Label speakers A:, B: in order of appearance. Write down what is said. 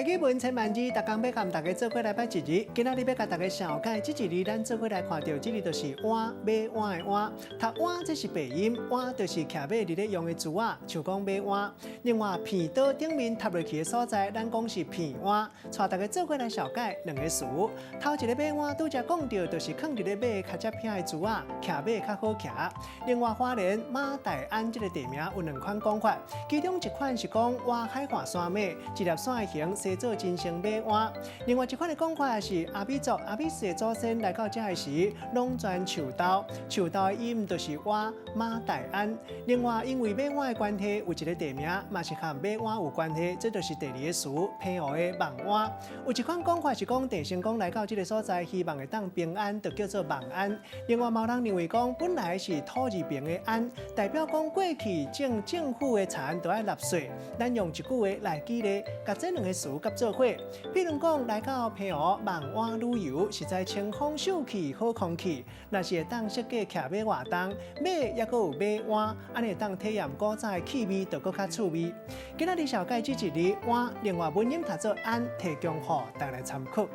A: 台語文千萬字，逐工欲共大家做伙來捌一字。今仔日欲共大家紹介這一字，咱做伙來看著，這字就是倚，馬倚的倚。讀倚這是白音，倚就是騎馬佇咧用的珠仔，像講馬倚。另外，鼻刀頂面插落去的所在，咱講是鼻倚。帶大家做伙來紹介兩个詞。頭一个馬倚拄才講著，就是囥佇咧馬跤脊片的珠仔，騎馬較好騎。另外，花蓮馬大安這个地名有兩款講法，其中一款是講倚海岸山馬，一粒山的形生做真像馬倚。另外一款的講法是阿美族阿美斯的祖先來到遮的時，攏鑽樹豆，樹豆的音就是倚馬大安。另外，因為馬倚的關係，有一个地名嘛是和馬倚有關係，這就是第二個詞澎湖的望倚。有一款講法是講鄭成功來到這个所在，希望會當平安，就叫做望安。另外，嘛有人認為講本來是土字邊的安，代表講過去種政府的田都愛納稅。咱用一句話來舉例，共這兩个詞結做伙。比如講，來到澎湖望倚旅遊，實在清風秀氣、好空氣。若是會當設計騎馬活動，馬猶閣有馬倚，按呢會當體驗古早的氣味，就閣較趣味。今仔日紹介這一字倚，另外文音讀做安，提供予大家來參考。